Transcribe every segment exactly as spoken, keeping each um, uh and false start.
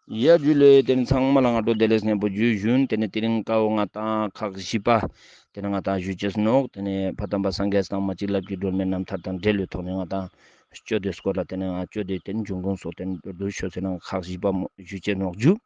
ཡ་ཇུ་ལེ། ཏེ་ནེ་ཚང་མ་ལ་སྔ་དྲོ་བདེ་ལེགས་ཉམ་པོ་ཇུ་ཞུན། ཏེ་ནེ་དེ་རིང་ཀ་བོ་ང་ཏང་ཁག་བཞི་པ་ཏེ་ནེ་ང་ཏང་ཞུ་ཅེས་ནོག། ཏེ་ནེ་ཕ་དམ་པ་སངས་རྒྱས་དང་མ་གཅིག་ལབ་ཀྱི་སྒྲོན་མེ་རྣམ་ཐར་དང་འབྲེལ་བའི་ཐོག་ནེ་ང་ཏང་སྤྱོད་དེ་སྐོར་ལ་ཏེ་ནེ་ང་སྤྱོད་དེ་ཏེ་ནེ་འབྱུང་ཁུངས་སོགས་ཏེ་ནེ་མདོར་བསྡུས་ཤོད་ཟེར་ན་ཁག་བཞི་པ་མོ་ཞུ་ཅེས་ནོག་ཇུ།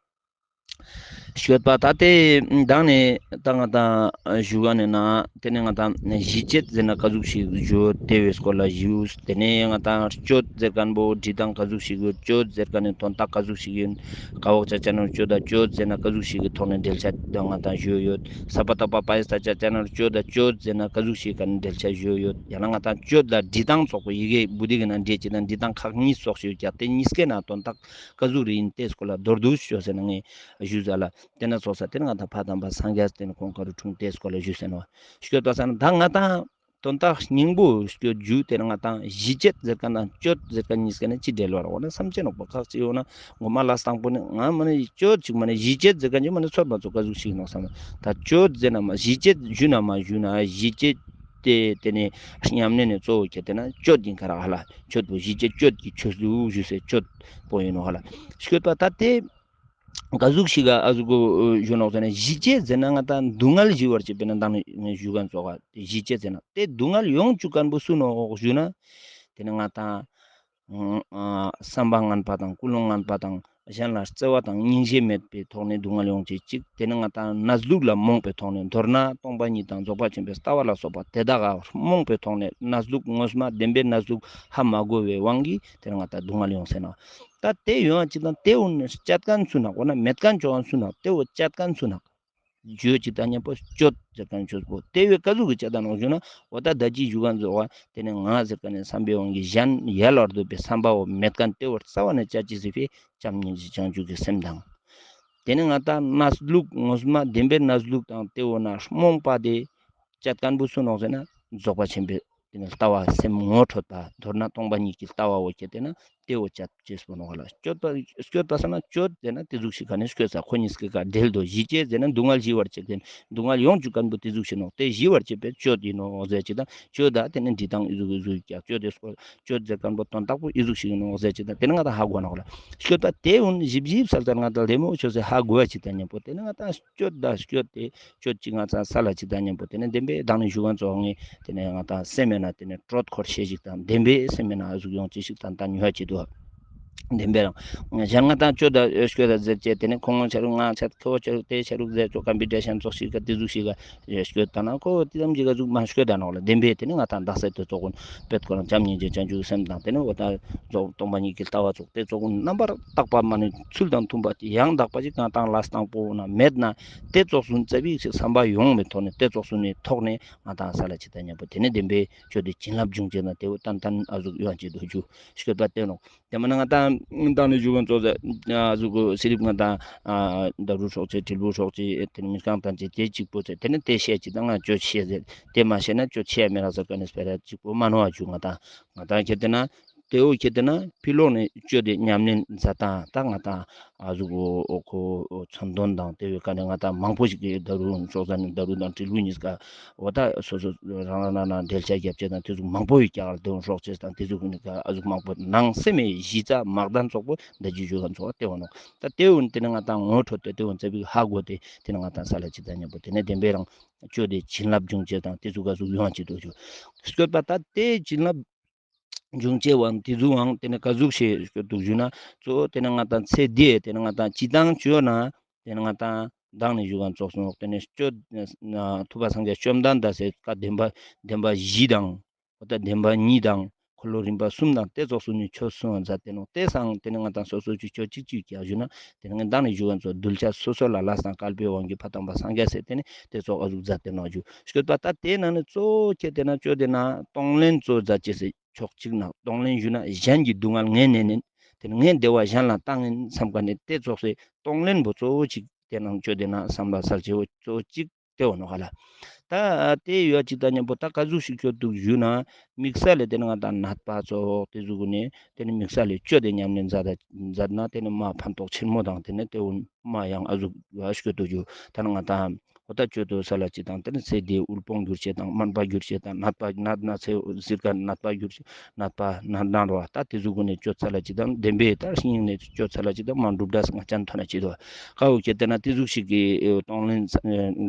སྤྱོད་པ་ད་ཏེ་མདང་ནེ་ད་ང་ཏང་ཞུ་ག་ནེ་ན་ཏེ་ནེ་ང་ཏང་གཞི་བྱེད་ཟེར་ན་ཀ་ཟུག་ཞིག་ཞུ་ཏེ་བོའི་སྐོར་ལ་ཞུས། ཏེ་ནེ་ང་ཏང་སྤྱོད་ཟེར་ཁན་བོ་འབྲི་སྟངས་ཀ་ཟུག་ཞིག་ཡོད། སྤྱོད་ཟེར་ཁན་ནི་དོན་དག་ཀ་ཟུག་ཞིག་ཡིན། ཀ་བོག་ཅ་ཅ་ན་རོ་ཅོ་ད་སྤྱོད་ཟེར་ན་ཀ་ཟུག་ཞིག་གི་ཐོག་ནེ་འགྲེལ་བཤད་ད་ང་ཏང་ཞུ་ཡོད། ས་པ་ཏ་པ་པ་ཡེ་ས་ཅ་ཅ་ན་རོ་ཅོ་ད་སྤྱོད་ཟེར་ན་ཀ་ཟུག་ཞིག་གི་འགྲེལ་བཤད་ཞུ་ཡོད། ཡང་ན་ང་ཏང་སྤྱོད་ལ་འབྲི་སྟངས་ཙོགས་པོ་ཡི་གེ་བུ་དི་གི་ནང་འབྲི་ཅེས་དང་འབྲི་སྟངས་ཁག་གཉིས་ཙོགས་ཤིག་ཡོད་ཀྱག། ཏེ་གཉིས་ཀའི་ནང་དོན་དག་ཀ་ཟུག་རེ་ཡིན་ཏེ་སྐོར་ལ་མདོར་བསྡུས་ཤོད་ཟེར་ན་ངས་ཞུས་ཟ་ལ། ཏེ་ན་ཙོགས་ས་ཏེ་ནེ་ང་ཏང་ཕ་དམ་པ་སངས་རྒྱས་ཏེ་ནེ་ཁོང་ཀ་རུ་འཁྲུངས་ཏེ་སྐོར་ལ་ཞུས་ཟེར་ན་བ། སྤྱོད་པ་ས་ན་ད་ང་ཏང་དོན་དག་སྙིང་པོ་སྤྱོད་རྒྱུ་ཏེ་ནེ་ང་ཏང་གཞི་བྱེད་ཟེར་ཁན་དང་སྤྱོད་ཟེར་ཁན་གཉིས་ཀ་ནེ་ཅི་འབྲེལ་བ་རོགས་ན་བསམ་ཅེས་ནོག་པ། ཁག་ཅིག་ཡོད་ན་ངོ་མ་ལ་སྟངས་པོ་ནི་ང་མ་ནེ་སྤྱོད་ཅིག་མ་ནེ་གཞི་བྱེད་ཟེར་ཁན་ཅིག་མ་ནེ་ཚོད་མ་ཚོད་ཀ་ཟུག་ཞིག་ནོག་བསམ། ད་སྤྱོད་ཟེར་ན་མ་གཞི་བྱེད་ཞུ་ན་མ་ཞུ་ན་གཞི་བྱེད་ཏེ་ཏེ་ནེ་ཉམས་ལེན་ནི་གཙོ་བོ་ཁྱེར་ཏེ་ན་སྤྱོད་ཡིན་ཁ་ར་ཧ་ལ། སྤྱོད་པོ་གཞི་བྱེད་སྤྱོད་ཀྱི་ཆོས་ལུགས་ཞུ་སེ་སྤྱོད་པོ་ཡིན་ནོག་ཧ་ལ། སྤྱོད་པ་ད་ཏེ་ཀ་ཟུག་ཞིག་ག་ཨ་ཟུག་གོ་ཞུ་ནོག་ཟེར་ན་གཞི་བྱེད་ཟེར་ན་ང་ཏང་སྡུག་བསྔལ་ཞི་བར་བྱེད་པས་ན་མདང་ནེ་ཞུ་ཁན་ཙོགས་ཏེ་གཞི་བྱེད་ཟེར་ན་ཏེ་སྡུག་བསྔལ་ཡོང་བཅུག་ཁན་བོ་སུ་ནོག་ཞུ་ན་ཏེ་ནེ་ང་ཏང་ཨ་བསམ་པ་ངན་པ་དང་ཀུན་སློང་ངན་པ་དང་གཞན་ལ་བརྩེ་བ་དང་སྙིང་རྗེ་མེད་པའི་ཐོག་ནེ་སྡུག་བསྔལ་ཡོང་ཅེས་ཅིག། ཏེ་ནེ་ང་ཏང་གནས་ལུགས་ལ་རྨོངས་པའི་ཐོག་ནེ་མདོར་ན་སྟོང་པ་ཉིད་དང་རྫོགས་པ་ཆེན་པོའི་ལྟ་བ་ལ་སོགས་པ་དེ་དག་ག་རྨོངས་པའི་ཐོག་ནེ་གནས་ལུགས་ངོ་མ་བདེན་པའི་གནས་ལུགས་ཧ་མ་གོ་བའི་དབང་གིས་ཏེ་ནེ་ང་ཏང་སྡུག་བསྔལ་ཡོང་ཟེར་ན། ད་ཏེ་ཡོང་ཅིག་དང་ཏེ་འོ་ན་སྤྱད་ཁན་སུ་ནོག་འོ་ན་མེད་ཁན་ཅོ་ཁན་སུ་ནོག་ཏེ་འོ་སྤྱད་ཁན་སུ་ནོག་ཞུ་ཅིག་དང་ཉམ་པོ་སྤྱོད་ཟེར་ཁན་ཆོས་པོ་ཏེ་བོ་ཀ་ཟུག་གི་སྤྱད་ད་ནོག་ཞུ་ན་འོ་ད་ད་ཅི་ཞུ་ཁན་ཙོགས་པ་ཏེ་ནེ་ང་ཟེར་ཁན་ནི་བསམ་པའི་དབང་གིས་གཞན་ཡལ་བར་འདོད་པའི་བསམ་པ་བོ་མེད་ཁན་ཏེ་བོ་རྩ་བ་ནེ་སྤྱད་ཅེས་ཟེར་བའི་བྱམས་སྙིང་རྗེ་བྱང་ཆུབ་ཀྱི་སེམས་དང་། ཏེ་ནེ་ང་ཏང་གནས་ལུགས་ངོ་མ་བདེན་པའི་གནས་ལུགས་དང་ཏེ་འོ་ན་རྨོངས་པ་དེ་སྤྱད་ཁན་བོ་སུ་ནོག་ཟེར་ན་རྫོགས་པ་ཆེན་པོའི་ཏེ་ནེ་ལྟ་བ་སེམས་ངོ་འཕྲོད་པ་མདོར་ན་སྟོང་པ་ཉིད་ཀྱི་ལྟ་བ་བོ་ཁྱེར་ཏེ་ན་ཏེ་བོ་སྤྱད་ཅེས་པོ་ནོག་ལ། སྤྱོད་པ་སྤྱོད་པ་ས་ན་སྤྱོད་ཟེར་ན་ཏེ་ཟུག་ཞིག་ག་ནེ་སྤྱོད་ས་ཁོ་གཉིས་ཀ་འབྲེལ་དོ། གཞི་བྱེད་ཟེར་ན་སྡུག་བསྔལ་ཞི་བར་བྱེད་ཁན་སྡུག་བསྔལ་ཡོང་བཅུག་ཁན་བོ་ཏེ་ཟུག་ཞིག་ནོག། ཏེ་ཞི་བར་བྱེད་པའི་སྤྱོད་ཡིན་ནོག་ཟེར་ཅིག་དང་སྤྱོད་ད་ཏེ་ནེ་འབྲི་སྟངས་ཨི་ཟུག་ཨི་ཟུག་ཀྱང་སྤྱོད་དེ་སྐོར་སྤྱོད་ཟེར་ཁན་བོ་དོན་དག་པོ་ཨི་ཟུག་ཞིག་ཡིན་ནོག་ཟེར་ཅིག་དང་ཏེ་ནེ་ང་ཏང་ཧ་གོ་ནོག་ལ། སྤྱོད་པ་ཏེ་འོ་ན་ཞིབ་ཞིབ་གསལ་གསལ་ང་ཏང་ལྡེ་མོ་ཆོས་སེ་ཧ་གོ་བ་ཅིག་དང་ཉམ་པོ་ཏེ་ནེ་ང་ཏང་སྤྱོད་ད་སྤྱོད་དེ་སྤྱོད་ཅིག་ང་ཏང་ས་ལ་ཅིག་དང་ཉམ་པོ་ཏེ་ནེ་བདེན་པའི་མདང་ནེ་ཞུ་ཁན་ཙོགས་ངེ་ཏེ་ནེ་ང་ཏང་སེམས་མེད་ན་ཏེ་ནེ་དྲོད་འཁོར་ཤེས་ཅིག་དང་བདེན་པའི་སེམས་མེད་ན་ཨ་ཟུག་ཡོང་ཅེས་ཤིག་དང་ད་ཉོ་བ་ཅིག་འདུག། བདེན་པའི་རང་གཞན་ང་ཏང་སྤྱོད་ད་སྤྱོད་ད་ཟེར་ཅེས་ཏེ་ནེ་ཁོང་ཆ་རུག་ང་ཆ་ཁོ་ཆ་རུག་ཏེ་ཆ་རུག་ཟེར་ཙོགས་ཀམ་པི་ཊི་ཤན་ཙོགས་ཤིག་ག་ཏེ་ཟུག་ཤིག་ག་སྤྱོད་ད་ན་ཁོ་ཏེ་ཙམ་ཅིག་ག་ཟུག་མ་སྤྱོད་ད་ནོག་ལ། བདེན་པའི་ཏེ་ནེ་ང་ཏང་དག་ས་ཏེ་ཙོགས་ཀུན་དཔེ་ཁོ་རང་བྱམས་སྙིང་རྗེ་བྱང་ཆུབ་སེམས་དང་ཏེ་ནེ་འོ་ད་རྫོགས་སྟོང་པ་ཉིད་ཀྱི་ལྟ་བ་ཙོགས་ཏེ་ཙོགས་ཀུན་རྣམ་པར་དག་པ་མ་ནེ་ཚུལ་དང་མཐུན་པ་ཅིག་ཡང་དག་པ་ཅིག་ང་ཏང་ལ་སྟངས་པོ་ན་མེད་ན་ཏེ་ཙོགས་སུན་ཙ་པིག་ཅིག་བསམ་པ་ཡོང་མེད་ཐོག་ནེ་ཏེ་ཙོགས་སུན་ནི་ཐོག་ནེ་ང་ཏང་ས་ལ་ཅིག་དང་ཉམ་པོ་ཏེ་ནེ་བདེན་པའི་སྤྱོད་དེ་བྱིན་རླབས་འབྱུང་ཅེས་ན་ཏེ་བོ་ཏན་ཏན་ཨ་ཟུག་ཡོང་ཅེས་འདུག་ཞུ་སྤྱོད་པ་ཏེ་ནོག། ཏེ་མ་ན་ང་ཏང་མདང་ནེ་ཞུ་ཁན་ཙོགས་ཟེར་ཨ་ཟུག་གོ་སི་ལིབ་ང་ཏང་ཨ་ད་རུ་སྲོག་ཅེས་དྲིལ་བུ་སྲོག་ཅེས་ཏེ་ནེ་མི་རྐང་ཐང་ཅེས་ཏེ་གཅིག་པོ་ཅེས་ཏེ་ནེ་ཏེ་ཤེས་ཅིག་དང་ང་སྤྱོད་ཤེས་ཟེར་ཏེ་མ་ཤེས་ན་སྤྱོད་ཤེས་མེད་རག་ཟེར་ཁན་ནི་སྤེ་ར་གཅིག་པོ་མ་ནོ་བ་ཞུ། ང་ཏང་ང་ཏང་ཁྱེར་ཏེ་ན་ཏེ་བོ་ཁྱེར་ཏེ་ན་ཕི་ལོག་ནེ་སྤྱོད་དེ་ཉམས་ལེན་མཛད་སྟངས་ད་ང་ཏང་ཨ་ཟུག་གོ་ཁོ་མཚོན་དོན་དང་ཏེ་བོའི་ཀ་ནེ་ང་ཏང་མང་པོ་ཞིག་གི་ད་རུ་སྲོག་ཟ་ནེ་ད་རུ་དང་དྲིལ་བུ་གཉིས་ཀ་འོ་ད་སོ་སོ་རང་རང་རང་རང་འགྲེལ་བཤད་རྒྱབ་ཅེས་དང་ཏེ་ཟུག་མང་པོ་ཡོད་ཀྱག་ལ། ཏེ་བོ་སྲོག་ཅེས་དང་ཏེ་ཟུག་གི་ནི་ཀ་ཨ་ཟུག་མང་པོ་ནང་སེམས་མེད་གཞི་རྩ་མ་གདན་ཙོགས་པོ་ད་ཅི་ཞུ་ཁན་ཙོགས་ཏེ་བོ་ནོག། ད་ཏེ་བོ་ཏེ་ནེ་ང་ཏང་ངོ་འཕྲོད་དེ་ཏེ་བོ་ཙ་པིག་ཧ་གོ་སྟེ་ཏེ་ནེ་ང་ཏང་ས་ལ་ཅིག་དང་ཉམ་པོ་ཏེ་ནེ་བདེན་པའི་རང་སྤྱོད་དེ་བྱིན་རླབས་འབྱུང་ཅེས་དང་ཏེ་ཟུག་ག་ཟུག་ཡོང་ཅེས་འདུག་ཞུ། སྤྱོད་པ་ད་ཏེ་བྱིན་རླབས་འབྱུང་ཅེས་བོ་ཏེ་ཟུག་ཨང་ཏེ་ནེ་ཀ་ཟུག་ཤེས་སྤྱོད་འདུག་ཞུ་ན་གཙོ་བོ་ཏེ་ནེ་ང་ཏང་ཚེ་འདིའི་ཏེ་ནེ་ང་ཏང་སྤྱི་བཏང་བཅོས་ན་ཏེ་ནེ་ང་ཏང་མདང་ནེ་ཞུ་ཁན་ཙོགས་སོང་ཏེ་ནེ་སྤྱོད་ཐུབ་པ་སངས་རྒྱས་བཅོམ་ལྡན་འདས་སི་བཀའ་བདེན་པ་བདེན་པ་བཞི་དང་འོ་ད་བདེན་པ་གཉིས་དང་འཁོར་ལོ་རིམ་པ་གསུམ་དང་ཏེ་ཙོགས་སུ་ནི་ཆོས་གསུང་བ་མཛད་དེ་ནོག། ཏེ་སང་ཏེ་ནེ་ང་ཏང་སོ་སོ་ཅིག་ཆོས་ཅིག་ཅིག་ཀྱང་ཞུ་ན་ཏེ་ནེ་ང་མདང་ནེ་ཞུ་ཁན་ཙོགས་གདུལ་བྱ་སོ་སོ་ལ་ལ་སང་བསྐལ་པའི་དབང་གིས་ཕ་དམ་པ་སངས་རྒྱས་སི་ཏེ་ནེ་ཏེ་ཙོགས་ཨ་ཟུག་མཛད་དེ་ནོག་ཞུ། སྤྱོད་པ་ད་ཏེ་ནང་ནེ་གཙོ་བོ་ཁྱེར་ཏེ་ན་སྤྱོད་དེ་ན་གཏོང་ལེན་གཙོ་མཛད་ཅེས་སི་ཕྱོགས་གཅིག་ན་གཏོང་ལེན་ཞུ་ན་གཞན་གྱི་སྡུག་བསྔལ་ངས་ནེན་ནེན་ཏེ་ནེ་ངའི་བདེ་བ་གཞན་ལ་བཏང་ཡིན་བསམ་ཁན་ནི་ཏེ་ཙོགས་སི་གཏོང་ལེན་པོ་གཙོ་བོ་གཅིག་ཏེ་ནང་སྤྱོད་དེ་ན་བསམ་པ་གསལ་ཆེ་བོ་གཙོ་བོ་གཅིག་ཏེ་བོ་ནོག་ཧ་ལ། ད་ཏེ་ཡོད་ཅིག་དང་མཉམ་པོ་ད་ཀ་ཟུག་ཤིག་ཁྱོད་འདུག་ཞུ་ན་དམིགས་བསལ་ལས་ཏེ་ནེ་ང་ཏང་ནད་པ་ཙོགས་ཏེ་ཟུག་གུན་ནི་ཏེ་ནེ་དམིགས་བསལ་ལས་སྤྱོད་དེ་ཉམས་ལེན་མཛད་ད་མཛད་ན་ཏེ་ནེ་མ་ཕན་ཐོགས་ཆེན་མོ་དང་ཏེ་ནེ་ཏེ་བོ་མ་ཡང་ཨ་ཟུག་ཡོད་ཤིག་འདུག་ཞུ། ད་ནི་ང་ཏང་ འོ་ད་སྤྱོད་དུ་ས་ལ་ཅི་དང་དེ་ནི་ཚེ་འདིའི་དབུལ་ཕོངས་གྱུར་ཅེས་དང་སྨན་པ་གྱུར་ཅེས་དང་ནད་པ་ནད་ན་ཚེ་ཟིར་ག་ནད་པ་གྱུར་ཅེས་ནད་པ་ནད་ན་རོ་ད་དེ་ཟུག་གུན་ནི་སྤྱོད་ས་ལ་ཅི་དང་བདེན་པའི་ད་སྙིང་ནས་སྤྱོད་ས་ལ་ཅི་དང་མ་འགྲུབ་འདྲ་ང་ཅན་ཐོན་ན་ཅི་དོ་ཁ་འོ་ཁྱེད་དེ་ན་དེ་ཟུག་ཞིག་གི་གཏོང་ལེན་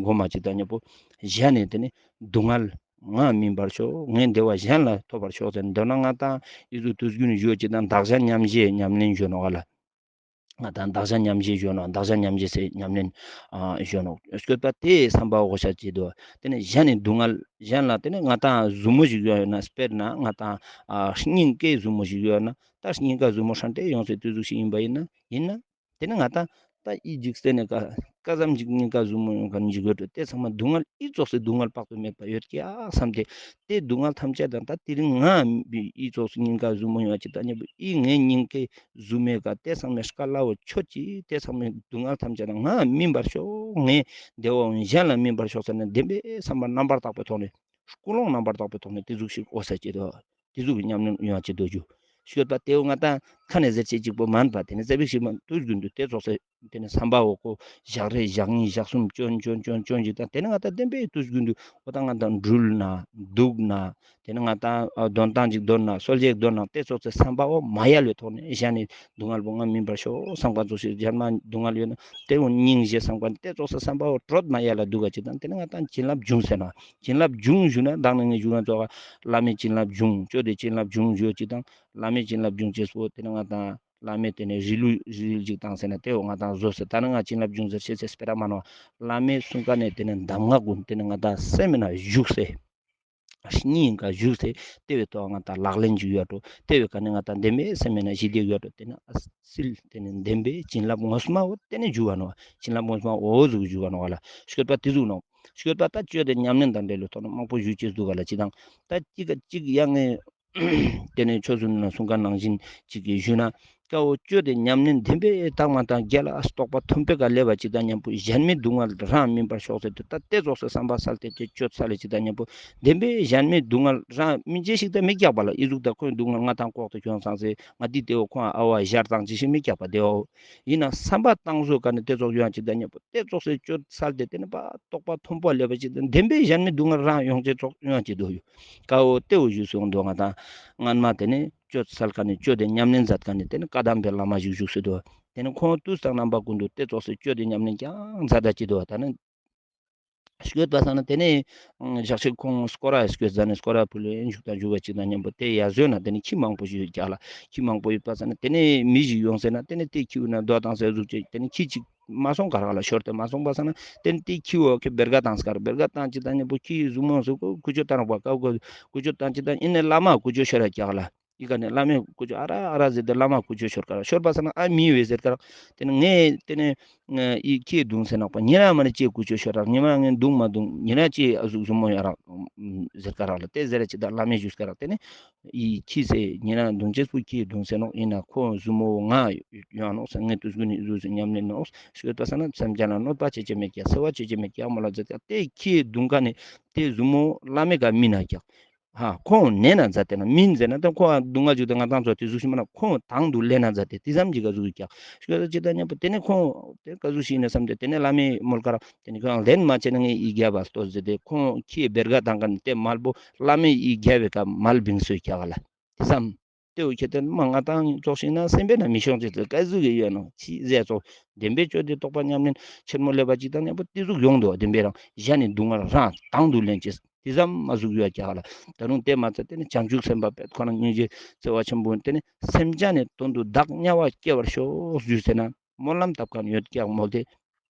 གོ་མ་ཅི་དང་ཉེ་པོ་གཞན་ནི་དེ་ནི་སྡུག་བསྔལ་ང་མིན་པར་ཤོག་ངའི་བདེ་བ་གཞན་ལ་ཐོབ་པར་ཤོག་ཟེར་འདོད་ན་ང་དང་ཨི་ཟུག་དུས་རྒྱུན་ཞུ་ཅི་དང་བདག་གཞན་མཉམ་བརྗེ་ཉམས་ལེན་ཞུ་ནོག་ལ། ང་དང་བདག་གཞན་མཉམ་བརྗེ་ཞུ་ནོག་བདག་གཞན་མཉམ་བརྗེ་སེ་ཉམས་ལེན་ཞུ་ནོག་སྐྱོད་པ་དེ་བསམ་པ་འོ་ཤ་ཅི་དོ་དེ་ནི་གཞན་ནི་སྡུག་བསྔལ་གཞན་ལ་དེ་ནི་ང་དང་ཟུ་མོ་ཞིག་ཡོད་ན་དཔེར་ན་ང་དང་སྙིང་གའི་ཟུ་མོ་ཞིག་ཡོད་ན་ད་སྙིང་ག་ཟུ་མོ་ཧྲན་ཏེ་ཡོང་སེ་དུས་ཟུག་ཞིག་ཡིན་པ་ཡིན་ན་ཡིན་ན། དེ་ནི་ང་དང་ད་ཨི་འཇིག་རྟེན་ནི་ཀ་ཀ་ཙམ་ཅིག་སྙིང་ག་ཟུ་མོ་ཡོང་ག་འཇིག་ཡོད་དེ་ཚང་མ་སྡུག་བསྔལ་ཨི་ཙོགས་སེ་སྡུག་བསྔལ་དཔག་ཏུ་མེད་པ་ཡོད་ཀྱག་བསམ་སྟེ་དེ་སྡུག་བསྔལ་ཐམས་ཅད་དང་ད་དེ་རིང་ང་ཨི་ཙོགས་སེ་སྙིང་ག་ཟུ་མོ་ཡོང་ཅི་ད་ཉེ་པོ་ཨི་ངའི་སྙིང་གའི་ཟུ་མོའི་ཀ་དེ་ཚང་མའི་དཀའ་སླ་བོ་ཆོད་ཅི་དེ་ཚང་མའི་སྡུག་བསྔལ་ཐམས་ཅད་དང་ང་མིན་པར་ཤོག་ངའི་བདེ་བ་འོ་གཞན་ལ་མིན་པར་ཤོག་ཟེར་ནས་བདེན་པའི་བསམ་པ་རྣམ་པར་དག་པའི་ཐོག་ནས་ཀུན་སློང་རྣམ་པར་དག་པའི་ཐོག་ནས་དེ་ཟུག་ཞིག་འོ་ས་ཅི་དོ། དེ་ཟུག་གི་ཉམས་ལེན་ཡོང་བ་ཅི་དོ་རྒྱུ། ཤོད་པ་དེའོ་ང་དང་ཁ་ནས་ཟེར་ཅེས་གཅིག་པོ་མན་པ་དེ་ནི་ཙ་པིག་ཞིག་མ་དུས་རྒྱུན་དུ་དེ་ཙོགས་སེ་དེ་ནི་བསམ་པའོ་ཁོ་ཞག་རེ་ཞག་གཉིས་ཞག་གསུམ་ཅོན་ཅོན་ཅོན་ཅོན་ཅིག་དང་དེ་ནི་ང་དང་བདེན་པའི་དུས་རྒྱུན་དུ་འོ་ད་ང་དང་འགྲུལ་ན་འདུག་ན་དེ་ནི་ང་དང་དོན་ཏང་ཅིག་འདོན་ན་གསོལ་ཇ་ཞིག་འདོན་ན་དེ་ཙོགས་སེ་བསམ་པའོ་མ་ཡལ་བའི་ཐོག་ནས་གཞན་ནི་སྡུག་བསྔལ་པོ་ང་མིན་པར་ཤོག་བསམ་པ་ཙོགས་ཤིག་གཞན་མ་སྡུག་བསྔལ་ཡོད་ན་དེ་འོ་སྙིང་རྗེ་བསམ་པ་དེ་ཙོགས་སེ་བསམ་པའོ་དྲོད་མ་ཡལ་ལ་འདུག་ག་ཅིག་དང་དེ་ནི་ང་དང་བྱིན་རླབས་འབྱུང་ཟེར་ན། བྱིན་རླབས་འབྱུང་ཞུ་ན་བདག་ནི་ངས་ཞུ་ང་ཚོ་བླ་མའི་བྱིན་རླབས་འབྱུང་སྤྱོད་དེ་བྱིན་རླབས་འབྱུང་ཞུ་ཅིག་དང་བླ་མའི་བྱིན་རླབས་འབྱུང་ཅེས་པོ་དེ་ནི་ང་དང་བླ་མའི་དེ་ནི་རིལ་བུ་རིལ་ཅིག་དང་ཟེར་ན་དེ་འོ་ང་དང་བཟོ་ཟེར་ད་ནི་ང་བྱིན་རླབས་འབྱུང་ཟེར་ཤེས་ཟེར་སྤེ་ར་མ་ནོ་བླ་མའི་གསུང་ཀ་ནས་དེ་ནི་གདམས་ངག་ཀུན་དེ་ནི་ང་དང་སེམས་ན་བཞུགས་སེ་སྙིང་ག་བཞུགས་སེ་དེ་བས་ཐོག་ང་དང་ལག་ལེན་ཞུ་ཡོད་འགྲོ་དེ་བས་ཀ་ནི་ང་དང་བདེན་པའི་སེམས་ན་ཞི་བདེ་ཡོད་འགྲོ་དེ་ནི་ཨ་སིལ་དེ་ནི་བདེན་པའི་བྱིན་རླབས་ངོ་མ་འོ་དེ་ནི་འཇུ་བ་ནོ་བྱིན་རླབས་ངོ་མ་འོ་ཟུག་འཇུ་བ་ནོ་བ་ལ་ཤོད་པ་དེ་ཟུག་ནོ། ཤོད་པ་ད་སྤྱོད་དེ་ཉམས་ལེན་དང་འབྲེལ་ལོ་ཐོག་ནས་མང་པོ་ཞུ་ཅེས་འདུག་ག་ལ་ཅི་དང་ད་ཅིག་ག་ཅིག་ཡང་ངས་དེ་ནས་ཆོས་སུ་ན་གསུང་ཀ་ནང་བཞིན་ཅིག་གིས་ཞུས་ན་ཀ་འོ་སྤྱོད་དེ་ཉམས་ལེན་བདེན་པའི་དག་མ་དང་རྒྱལ་ལ་རྟོགས་པ་མཐུན་པའི་ཀ་སླེབས་པ་ཅིག་དང་མཉམ་པོ་གཞན་མའི་སྡུག་བསྔལ་རང་མིན་པར་ཤོག་ཟེར་དུས་ད་དེ་ཙོགས་སེ་བསམ་པ་སལ་ཏེ་དེ་སྤྱོད་ས་ལས་ཅིག་དང་མཉམ་པོ་བདེན་པའི་གཞན་མའི་སྡུག་བསྔལ་རང་མིན་ཅེས་ཤིག་ད་མི་རྒྱག་པ་ལ་ཨི་ཟུག་ད་ཁོའི་སྡུག་བསྔལ་ང་དང་ལྐོག་ཏུ་བྱུང་སང་སེ་ང་དེ་དེ་འོ་ཁོང་ཨ་བ་ཞར་བཏང་ཅི་ཞིག་མི་རྒྱག་པ་དེ་འོ། ཡིན་ན་བསམ་པ་བཏང་བཟོ་ག་ནས་དེ་ཙོགས་ཡོང་ཅིག་དང་མཉམ་པོ་དེ་ཙོགས་སེ་སྤྱོད་སལ་ཏེ་དེ་ནི་པ་རྟོགས་པ་མཐུན་པོ་སླེབས་པ་ཅིག་དང་བདེན་པའི་གཞན་མའི་སྡུག་བསྔལ་རང་ཡོང་ཅེས་ཙོགས་ཡོང་ཅིག་འདུག་ཡོད། ཀ་འོ་དེ་འོ་ཞུས་སོང་འདུག་ང་དང་སྔན་མ་དེ་ནི་སྤྱོད་སལ་ཀ་ནས་སྤྱོད་དེ་ཉམས་ལེན་མཛད་ཀ་ནས་དེ་ནི་བཀའ་གདམས་པའི་བླ་མ་ཞིག་བཞུགས་སེ་འདུག་དེ་ནི་ཁོང་དུས་དང་རྣམ་པ་ཀུན་ཏུ་དེ་ཙོགས་སེ་སྤྱོད་དེ་ཉམས་ལེན་ཀྱང་མཛད་ད་ཅིག་འདུག་ད་ནི་སྐྱོད་པ་སང་ན་དེ་ནས་ཞག་ཅིག་ཁོང་སྐོར་ར་སྐྱོད་ཟ་ནས་སྐོར་ར་ཕུལ་ལེ་འཇུག་དང་འཇུག་པ་ཅིག་དང་མཉམ་པོ་དེ་ཡ་བཟོས་ན་དེ་ནས་ཁྱི་མང་པོ་ཞིག་ཡོད་ཀྱག་ལ། ཁྱི་མང་པོ་ཡོད་པ་སང་ན་དེ་ནས་མི་ཞིག་ཡོང་ཟེར་ན་དེ་ནས་དེ་ཁྱི་འུ་ན་རྡོ་བཏང་ཟེར་ཟུག་ཅིག་དེ་ནས་ཁྱི་ཅིག་མ་སོང་ག་རག་ལ་ཤོར་ཏེ་མ་སོང་པ་སང་ན་དེ་ནས་དེ་ཁྱི་འོ་ཁེ་བེར་ག་བཏང་ཟེར་ག་ར་བེར་ག་བཏང་ཅིག་དང་མཉམ་པོ་ཁྱི་ཟུག་མོ་ཟུག་ཀུ་ཅོ་བཏང་རག་པ་ཀ་ཀུ་ཅོ་བཏང་ཅིག་དང་ཨིན་ནས་བླ་མ་ཀུ་ཅོ་ཤོར་ར་ཀྱག་ལ། ཨི་ཀ་ནས་བླ་མས་ཀུ་ཅོ་ཨ་ར་ཨ་ར་ཟེར་ཏེ་བླ་མ་ཀུ་ཅོ་ཤོར་ཀ་ར་ཤོར་པ་སང་ན་ཨ་མི་ཡོད་ཟེར་ཀ་ར། དེ་ནས་ངས་དེ་ནས་ཨི་ཁྱི་རྡུང་ཟེར་ནག་པ་ཉེ་རང་མ་ནས་ཅེ་ཀུ་ཅོ་ཤོར་རག་ཉེ་མ་ངས་རྡུང་མ་རྡུང་ཉེ་རང་ཅེ་ཨ་ཟུག་ཟུག་མོ་ཡོད་རག་ཟེར་ཀ་རག་ལ་དེ་ཟེར་ར་ཅི་ད་བླ་མས་ཞུས་ཀ་རག་དེ་ནས་ཨི་ཁྱི་ཟེར་ཉེ་རང་རྡུང་ཅེས་པོ་ཁྱི་རྡུང་ཟེར་ནོག་ཨིན་ན་ཁོ་ཟུག་མོ་ང་ཡོང་ནོག་ཟེར་ངས་དུས་ཀུན་ནས་ཨི་ཟུག་ཟེར་ཉམས་ལེན་ནོག་ཤོད་པ་སང་ན་སེམས་ཅན་ལ་གནོད་པ་བྱེད་ཅེས་མེད་ཀྱག་འཚེ་བ་བྱེད་ཅེས་མེད་ཀྱག་མོལ་ལ་ཟེར་ཀྱག་དེ་ཁྱི་རྡུང་ཀ་ནས་དེ་ཟུག་མོ་བླ་མའི་ཀ་མི་ན་ཀྱག་ཧ། ཁོང་ནེ་ན་མཛད་དེ་ན་མིན་ཟེར་ན་ད་ཁོང་སྡུག་བསྔལ་བཅུག་དེ་ང་ཏང་ཚོ་དེ་ཟུག་ཤིག་མ་ན་ཁོང་དང་དུ་ལེན་ན་མཛད་དེ་དེ་ཙམ་གྱི་ག་ཟུག་ཀྱག་ཤོད་ཅི་ད་ཉམ་པོ་དེ་ནས་ཁོང་དེ་ག་ཟུག་ཤིག་ནས་བསམ་སྟེ་དེ་ནས་བླ་མའི་མོལ་ཀ་ར་དེ་ནས་ཁོང་ལེན་མ་བྱས་ན་ངས་ཡི་གེ་བ་ལྟོས་ཟེར་ཏེ་ཁོང་ཁྱི་བེར་ག་དང་ཀ་ནས་དེ་མལ་པོ་བླ་མའི་ཡི་གེ་བའི་ཀ་མལ་བིང་སོས་ཀྱག་ལ་དེ་བསམ། དེ་འོ་ཁྱེད་དེ་མ་ང་ཏང་ཙོགས་ཤིག་ན་སེམས་པའི་ན་མི་ཤོང་ཅེས་དེ་ག་ཟུག་གི་ཡོད་ནོ་ཅི་ཟེར་ཙོགས་བདེན་པའི་སྤྱོད་དེ་རྟོགས་པ་ཉམས་ལེན་ཆེན་མོ་ལེབ་པ་ཅིག་དང་ཉམ་པོ་དེ་ཟུག་ཡོང་དོ་བདེན་པའི་རང་གཞན་ནི་སྡུག་བསྔལ་རང་དང་དུ་ལེན་ཅེས། དེ་ཙམ་མ་ཟུག་ཡོད་ཀྱག་ལ། ད་རུང་དེ་མ་ཚད་དེ་ནི་བྱང་ཆུབ་སེམས་དཔའ་བེད་ཁོ་ན་སྙིང་རྗེ་བརྩེ་བ་ཆེན་པོ་དེ་ནི་སེམས་ཅན་ནི་དོན་དུ་བདག་དམྱལ་བ་སྐྱེ་བར་ཤོག་ཞུས་ཟེར་ན་སྨོན་ལམ་བཏབ་མཁན་ཡོད་ཀྱག་མོལ་ཏེ།